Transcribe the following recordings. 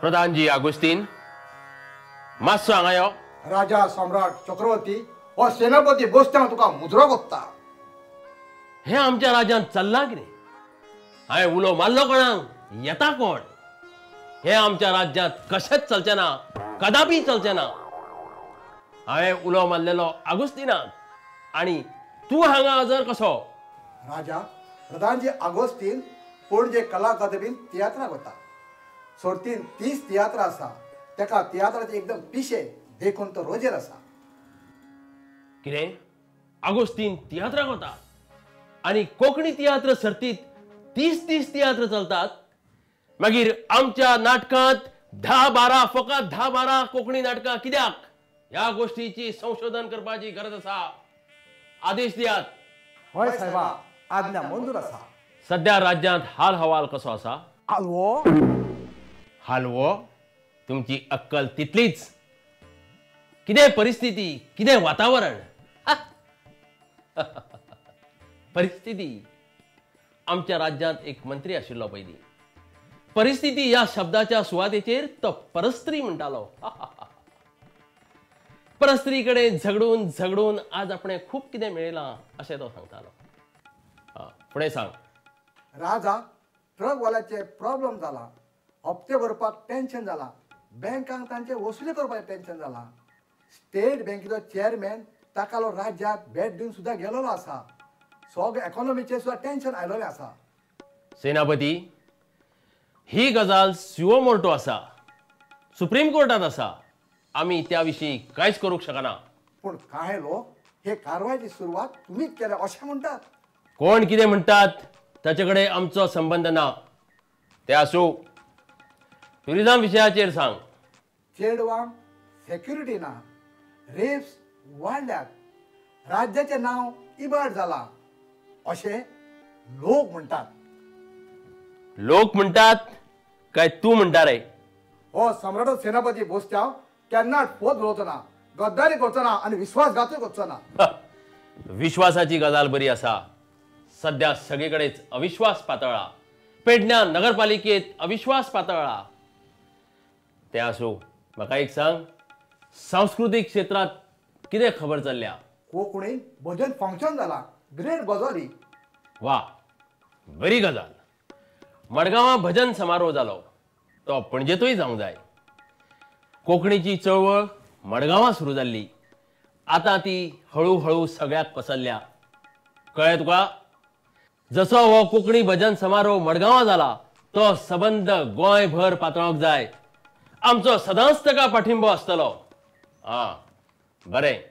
प्रधानजी आगुस्तीन, मातसो हांगा यो. राजा सम्राट चक्रवर्ती हो सेनापती बोस्त्यांव तुका मुजरो कोत्ता. हें आमच्या राज्यांत चल्लां कितें? हांवें उलो मारलो कोणाक, येता कोण? हें आमच्या राज्यांत कशेंच चलचें ना, कदापी चलचें ना. हांवें उलो मारलेलो आगुस्तीनाक आनी तूं हांगा हजर कसो? राजा, प्रधानजी आगोस्तीन पणजे कला अकादमीन तियात्राक वता. सर्तीन 30 तियात्र आसा. तेका तियात्राचे एकदम पिशे देखून तो रोजेर आसा. कितें? आगोस्तीन तियात्राक वता आनी कोंकणी तियात्र सर्तीत 30-30 तियात्र चलतात? मागीर आमच्या नाटकांत 10-12, फकत 10-12 कोंकणी नाटकां कित्याक? ह्या गोष्टीची संशोधन करपाची गरज आसा. आदेश दियात. हय साहेबा, आज्ञा मंजूर आसा. सध्या राज्यांत हाल हवाल कसो आसा? हालवो. हालवो? तुमची अक्कल तितलीच. कितें परिस्थिती, कितें वातावरण. परिस्थिती. आमच्या राज्यांत एक मंत्री आशिल्लो पयलीं. परिस्थिती ह्या शब्दाच्या सुवातेचेर तो परस्त्री म्हणटालो. परस्त्री कडेन झगडून झगडून आज आपणें खूब कितें मेळयलां अशें तो सांगतालो. फुडें सांग. राजा, ट्रकवाल्याचे प्रॉब्लम जाला, हप्ते भरपाक टेन्शन जाला, बँकांक तांचे वसुली करपाचें टेन्शन जाला. स्टेट बँकेचो चेअरमॅन ताकालो राज्याक भेट दिवन सुद्दां गेलेलो आसा. सगळे इकॉनॉमीचेर सुद्दां टेन्शन आयलेलें आसा. सेनापती, ही गजाल सुओ मोर्टो आसा, सुप्रीम कोर्टांत आसा. आमी त्या विशीं कांयच करूंक शकना. पूण कांय लोक हे कारवायची सुरवात तुमीच केल्या अशें म्हणटात. कोण कितें म्हणटात ताचे कडेन आमचो संबंद ना. ते आसूं, ट्युरिजम विशयाचेर सांग. चेडवांक सेक्युरिटी ना, रेप्स वाडल्यात, राज्याचें नांव इबाड जालां अशें लोक म्हणटात. लोक म्हणटात काय तूं म्हणटा रे? हो सम्राट सेनापती बोस्त्यांव केन्नाच फोट उलोवचो ना, गद्दारी करचो ना आनी विश्वासघातूय करचो ना. विश्वासाची गजाल बरी आसा. सध्या सगळे कडेच अविश्वास पातळ्ळा. पेडण्या नगरपालिकेत अविश्वास पातळ्ळा. तें आसूं, म्हाका एक सांग, सांस्कृतीक क्षेत्रांत कितें खबर चल्ल्या? कोंकणीन भजन फंक्शन जाला, ग्रेट गजाली. वा, बरी गजाल. मडगांवां भजन समारोह जालो, तो पणजेंतूय जावंक जाय. कोंकणीची चळवळ मडगांवां सुरू जाल्ली, आतां ती हळू हळू सगळ्याक पसरल्या. कळ्ळें तुका? जसो हो कोंकणी भजन समारोह मडगांवां जाला तो सबंद गोंयभर पातळोंक जाय. आमचो सदांच ताका पाठिंबो आसतलो. आं, बरें.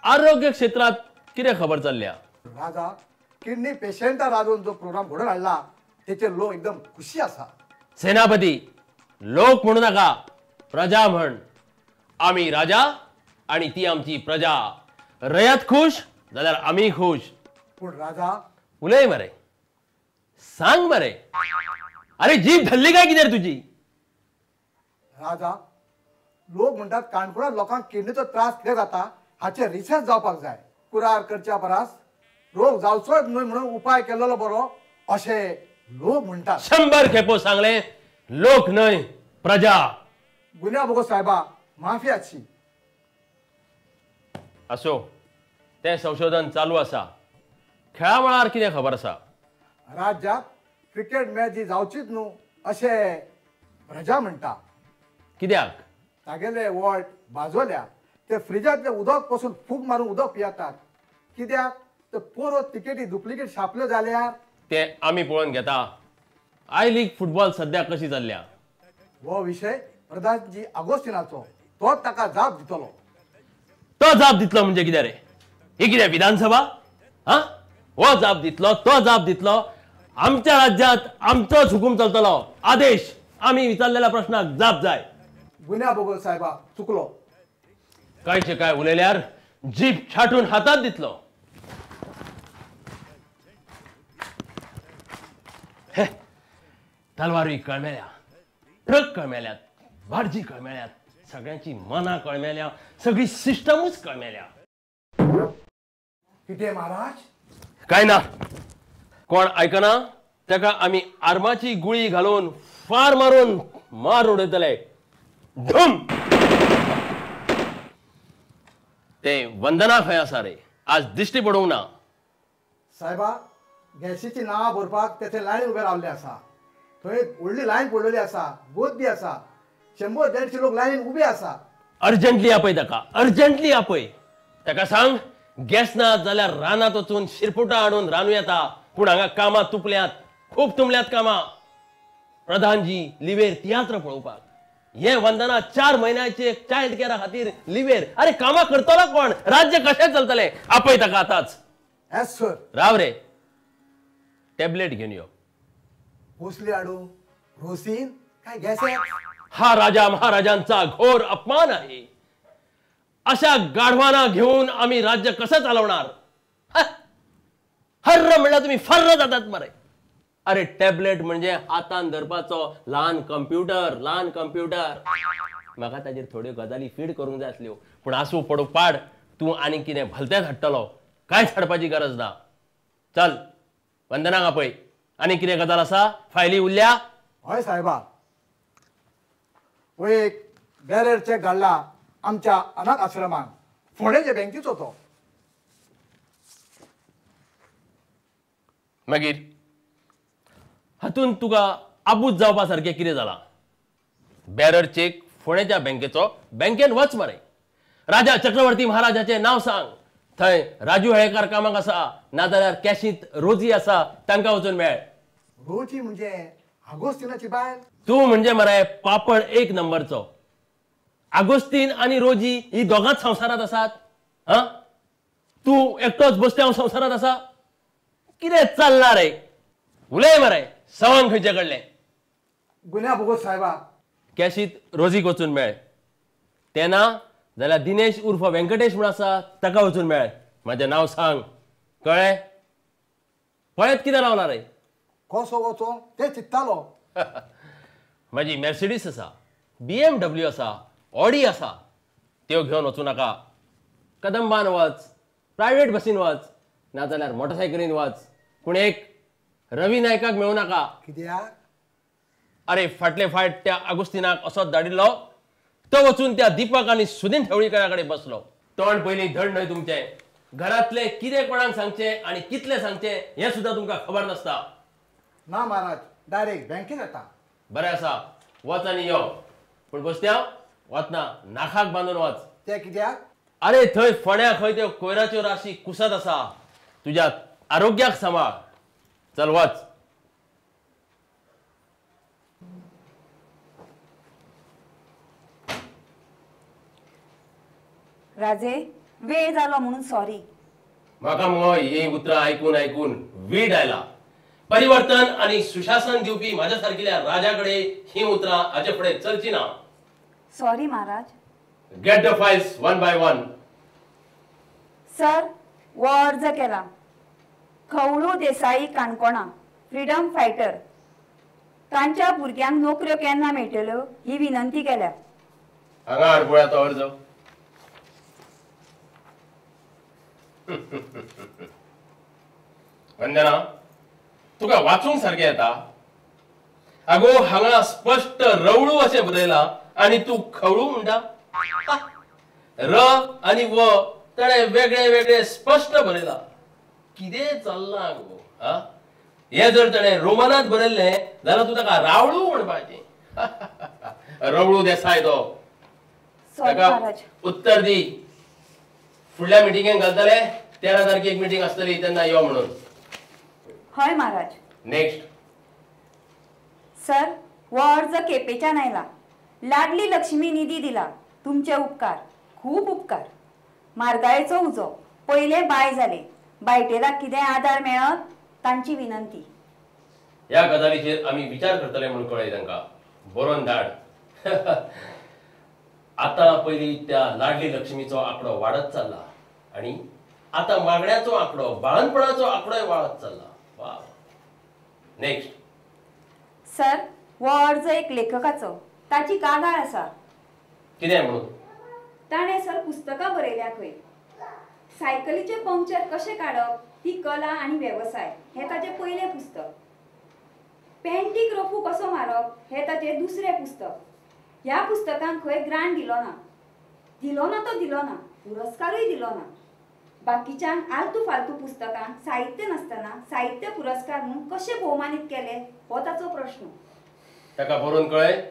आरोग्य क्षेत्रांत कितें खबर चल्ल्या? राजा, किडनी पेशंटा राजून जो प्रोग्राम घडोवन हाडला तेचेर लोक एकदम खुशी आसा. सेनापती, लोक म्हणू नाका, प्रजा म्हण. आमी राजा आनी ती आमची प्रजा. रयत खुश जाल्यार आमी खुश. पूण राजा. उलय मरे, सांग मरे. अरे जीभ धरली काय कितें तुजी? राजा, लोक म्हणटात काणकोणांत लोकांक किडनीचो त्रास कित्याक जाता हाचेर रिसर्च जावपाक जाय. कुरार करच्या परस रोग जावचोच न्हय म्हणून उपाय केल्लो बरो अशें लोक म्हणटात. 100 खेपो सांगलें, लोक न्हय प्रजा. गुन्या बोगो साहेबा, माफी आसची. असो, तें संशोधन चालू आसा. खेळा मळार कितें खबर आसा? राज्यात क्रिकेट मॅच ही जावचीच न्हू अशें प्रजा म्हणटा. कित्याक? तागेले वॉल्ट बाजोल्या ते फ्रिजांतलें उदक पसून फूक मारून उदक पियेतात. कित्याक तर परत तिकेटी डुप्लिकेट छापल्यो जाल्यार ते आमी पळोवन घेता. I league football सध्या कशी चल्ल्या? हो विशय प्रधानजी आगोस्तिनाचो, तो ताका जाप दितलो. तो जाप दितलो म्हणजे कितें रे? ही कितें विधानसभा? हा, हो जाप दितलो, तो जाप दितलो. आमच्या राज्यात आमचोच हुकूम चलतलो. आदेश, आमी विचारलेल्या प्रश्नाक जाप जाय. गुन्या बोगो साहेबा, चुकलो. कायचे काय उलयल्यार जीभ छाटून हातात दितलो. हे तलवारी कळमेल्या, ट्रक कळमेल्यात, बार्जी कळमेल्यात, सगळ्यांची मनां कळमेल्या, सगळी सिस्टमूच कळमेल्या. कितें महाराज? काय ना, कोण आयकना ताका आमी आर्माची गुळी घालून फार मारून मार उडयतले. ढूम. ते वंदना खंय आसा रे? आज दिश्टी पडूंक ना. साहेबा, गॅसीची नांवां भरपाक ते लायन उबे रावल्ले आसा. थंय व्हडली लायन पडलेली आसा, गोद बी आसा, 100-150 लोक लायनीन उबे आसा. अर्जंटली आपय ताका, अर्जंटली आपय. ताका सांग गॅस ना जाल्यार रानांत वचून शिरपुटां हाडून रांदू येता, पूण हांगा कामां तुपल्यांत, खूब तुमल्यांत कामां. प्रधानजी लिवेर तियात्र पळोवपाक हे वंदना 4 म्हयन्याचे चायल्ड केअरा खातीर लिवेर. अरे कामां करतलो कोण? राज्य कशें चलतलें? आपय ताका आतांच. Yes sir. राव रे, टॅबलेट घेवन यो. कसली हाडूं? रोसीन काय गॅस? हा राजा महाराजांचा घोर अपमान आहे. अशा गाढवांना घेऊन आम्ही राज्य कसं चालवणार? हर्र म्हणल्यार तुम्ही फर्र जातात मरे. अरे टॅबलेट म्हणजे हातान धरपाचो ल्हान कंप्युटर, ल्हान कंप्युटर. म्हाका ताजेर थोड्यो गजाली फीड करूंक जाय आसल्यो, पूण आसूं पडूं पाड, तूं आनी कितें भलतेंच हाडटलो. कांयच हाडपाची गरज ना. चल वंदनाक आपय. आनी कितें गजाल आसा? फायली उरल्या? हय साहेबा, एक बॅरर चेक घाडला आमच्या अनाथ आश्रमाक, फोंडेचे बँकेचो तो. मागीर हातून तुका आबूज जावपा सारकें कितें जालां? बॅरर चेक फोंडेच्या बँकेचो, बँकेन वच मरे. राजा चक्रवर्ती महाराजाचें नांव सांग, थंय राजू हेळेकार कामाक आसा, नाजाल्यार कॅशींत रोजी आसा, तांकां वचून मेळ. रोजी म्हणजे आगोस्तिनाची बायल? तूं म्हणजे मरे पापड एक नंबरचो. आगोस्तीन आनी रोजी ही दोगांच संवसारांत आसात. हा, तूं एकटोच बसत्या संवसारांत आसा? कितें चल्लां रे? उलय मरे, सवंग खंयचे कडलें? गुन्या भोगोस साहेबा. कॅशीत रोजीक वचून मेळ, तेना जाल्यार दिनेश उर्फ व्यंकटेश म्हूण आसा ताका वचून मेळ. म्हाजें नांव सांग, कळ्ळें? पळयत कितें रावला रे? कसो वचो तें चिंत्तालो. म्हाजी मर्सिडीस आसा, BMW आसा, ऑडी आसा, त्यो घेवन वचूं नाका. कदंबान वच, प्रायवेट बसीन वच, नाजाल्यार मोटरसायकलीन वच, पूण एक रवी नायकाक मेळूं नाका. कित्याक? अरे फाटले फायट त्या आगोस्तिनाक असोच धाडिल्लो, तो वचून त्या दीपक आनी सुदीन ठेवळीकरा कडेन बसलो. तोंड पयलीं धड न्हय तुमचें. घरांतलें कितें कोणाक सांगचें आनी कितलें सांगचें हें सुद्दां तुमकां खबर नासता. ना महाराज, डायरेक्ट बँकेत येता. बरें आसा, वच आनी यो, पूण बसत्या वतना नाखाक बांदून वच. तें कित्याक? अरे थंय फोण्या खंय त्यो कोयराच्यो राशी कुसत आसा. तुज्या आरोग्याक सांबाळ. चल वच. राजे, वेळ जालो म्हणून सॉरी. म्हाका मुगो ही उतरां आयकून आयकून वीट आयला. परिवर्तन आनी सुशासन दिवपी म्हाज्या सारकिल्या राजा कडेन ही उतरां हाचे फुडें चलची ना. Sorry Maharaj. Get the files one by one. Sir, हो अर्ज केला. खवळू देसाई, काणकोणा, फ्रीडम फायटर. तांच्या भुरग्यांक नोकऱ्यो केन्ना मेळटल्यो ही विनंती केल्या. हांगा हाड पळया तो अर्ज. वंदना, तुका वाचूंक सारकें येता? आगो हांगा स्पश्ट रवळू अशें बरयलां आनी तूं खवळू म्हणटा? र आनी व ताणें वेगळे वेगळे स्पश्ट बरयलां. कितें चल्लां आगो? हा, हें जर ताणें रोमनांत बरयल्लें जाल्यार तूं ताका रावळू म्हणपाचें. रवळू देसाय तो. ताका उत्तर दी. फुडल्या मिटिंगेक घालतले, 13 तारखेक मिटींग आसतली तेन्ना यो म्हणून. हय महाराज. नेक्स्ट. सर, हो अर्ज केपेच्यान आयला. लाडली लक्ष्मी निधी दिला. तुमचे उपकार, खूब उपकार. मार्गायेचो उजो पयले बाय जाले, बायटेराक कितें आदार मेळत तांची विनंती. ह्या गजालीचेर आमी विचार करतले म्हणून कळय तांकां. बरोवन धाड. आतां पयलीं त्या लाडली लक्ष्मीचो आंकडो वाडत चल्ला आनी आतां मागण्याचो आंकडो, बाळंतपणाचो आंकडोय वाडत चल्ला. वा. नेक्स्ट. सर, हो अर्ज एक लेखकाचो. ताची कागाळ आसा. कितें म्हणून? ताणें सर पुस्तकां बरयल्या खंय. सायकलीचे पंक्चर कशें काडप ही कला आनी वेवसाय हें ताचें पयलें पुस्तक. पेंटीक रफू कसो मारप हें ताचें दुसरें पुस्तक. ह्या पुस्तकान खंय ग्रांट दिलो ना, दिलो ना तो दिलो ना, पुरस्कारूय दिलो ना. बाकीच्यांक आलतू फालतू पुस्तकांक साहित्य नासतना साहित्य पुरस्कार म्हणून कशे भोवमानीत केले हो ताचो प्रश्न. ताका बरोवन कळ्ळें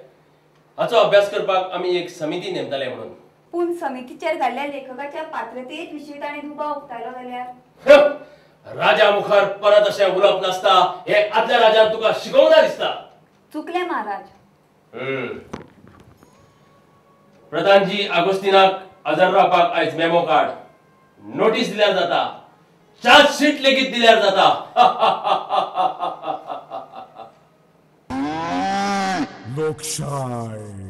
हाचो अभ्यास करपाक आमी एक समिती नेमतले म्हणून. पूण समितीचेर घाल्ल्या लेखकाच्या पात्रते विशीं ताणें दुबाव उक्तायलो जाल्यार? राजा मुखार परत अशें उलोवप नासता हें आदल्या राजान तुका शिकोवंक ना दिसता. चुकलें महाराज. प्रधानजी आगोस्तिनाक हजर रावपाक आयज मेमो कार्ड नोटीस दिल्यार जाता, चार्ज शीट लेगीत दिल्यार जाता. लोकशाय.